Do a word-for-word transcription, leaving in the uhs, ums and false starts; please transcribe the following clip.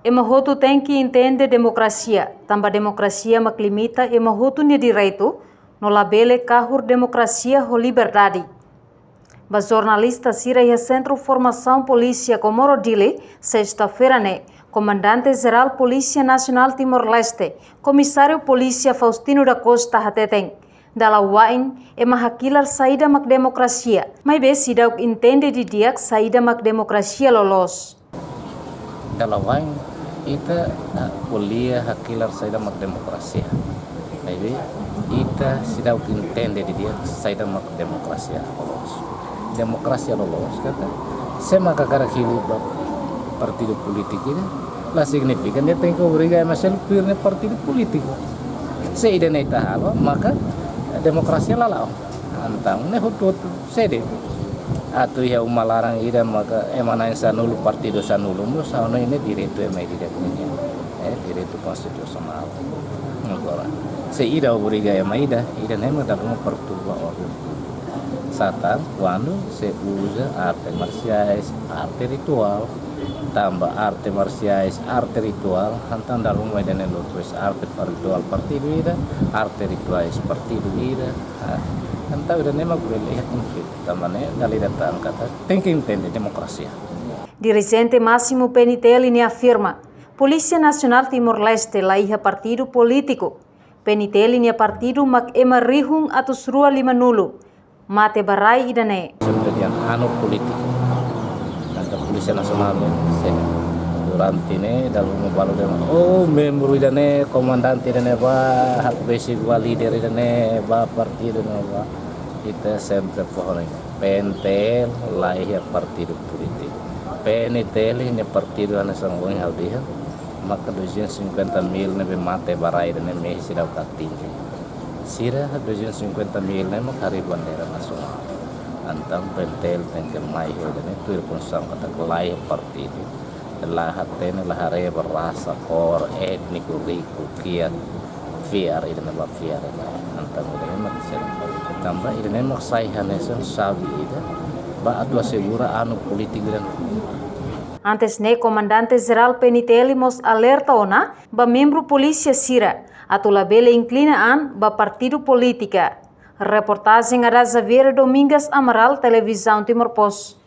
Ema hotu tenke entende demokrasia, tanba demokrasia mak limita ema hotu nia direitu, no labele kahur demokrasia ho liberdade. Ba jornalista sira iha Sentru Formasaun Polísia Comoro Dili, sesta-feira ne'e, Komandante Jerál Polísia Nasionál Timor-Leste, Komisáriu Polísia Faustino da Costa hateten, dala wa'in ema hakilar saida mak demokrasia, maibé seidauk entende didi'ak saida mak demokrasia loloos. Dala wa'in ita, ah, ko'alia hakilar saida mak demokrasia. Maibé ita seidauk entende didi'ak saida mak demokrasia loloos. Demokrasia loloos katak, se ema hakarak hili ba partidu polítiku ida, la signifika nia tenke obriga ema seluk tuir nia partidu polítiku. Se ida-ne'e ita halo, maka demokrasia la la'o. Entaun ne'e hotu-hotu sé de'it. Atu iha uma laran ida maka ema na'in sanulu, partidu sanulu, mós ha'u hanoin ne'e direitu ema ida-idak nian. Eh, direitu konstitusionál. Agora, se ida obriga ema ida, ida-ne'e mak dala ruma perturba orden. Satán kuandu sei uza arte marsiais, arte rituál, tanba arte marsiais, arte rituál, entaun dala ruma ida-ne'e lotu es arte rituál partidu ida, arte rituais partidu ida, ah, entaun ida-ne'e mak bele iha konflitu, tanba ne'e dala ida tan katak tenke entende demokrasia. Dirijente másimu P N T L nia afirma, Polísia Nasionál Timor-Leste la iha partidu polítiku. P N T L nia partidu mak ema rihun atus rua limanulu mate ba rai ida-ne'e. Sempre dehan anu polítiku. Entaun Polísia Nasionál ne'e, se durante ne'e, dala ruma balu dehan, oh, membru ida-ne'e, komandante ida-ne'e ba, hakbesik ba, líder ida-ne'e ba, partidu ne'e ba. Ita sempre fó hanoin, P N T L la iha partidu polítiku. P N T L nia partidu hanesan ohin ha'u dehan, maka duzentos e cinquenta mil ne'ebé mate ba rai ida-ne'e mehi seidauk atinje. Sira duzentos e cinquenta mil ne'e mak harii bandeira nasionál. Entaun P N T L tenke mai ho ida-ne'e tuir Konstituisaun katak la iha partidu, la hatene, la haree ba rasa, kór, étniku, riku, kiak, fiar, ida-ne'e ba fiar, ida-ne'e. Entaun ida-ne'e mak sira. Tanba ida-ne'e mak sai hanesan xave ida ba atu asegura anu polítiku ida-ne'e. Antes ne'e, Komandante Jerál P N T L mós alerta ona ba membru polísia sira atu labele inklina an ba partidu polítika. Reportajen Ada Xavier, Domingas Amaral, Televizaun Timor Post.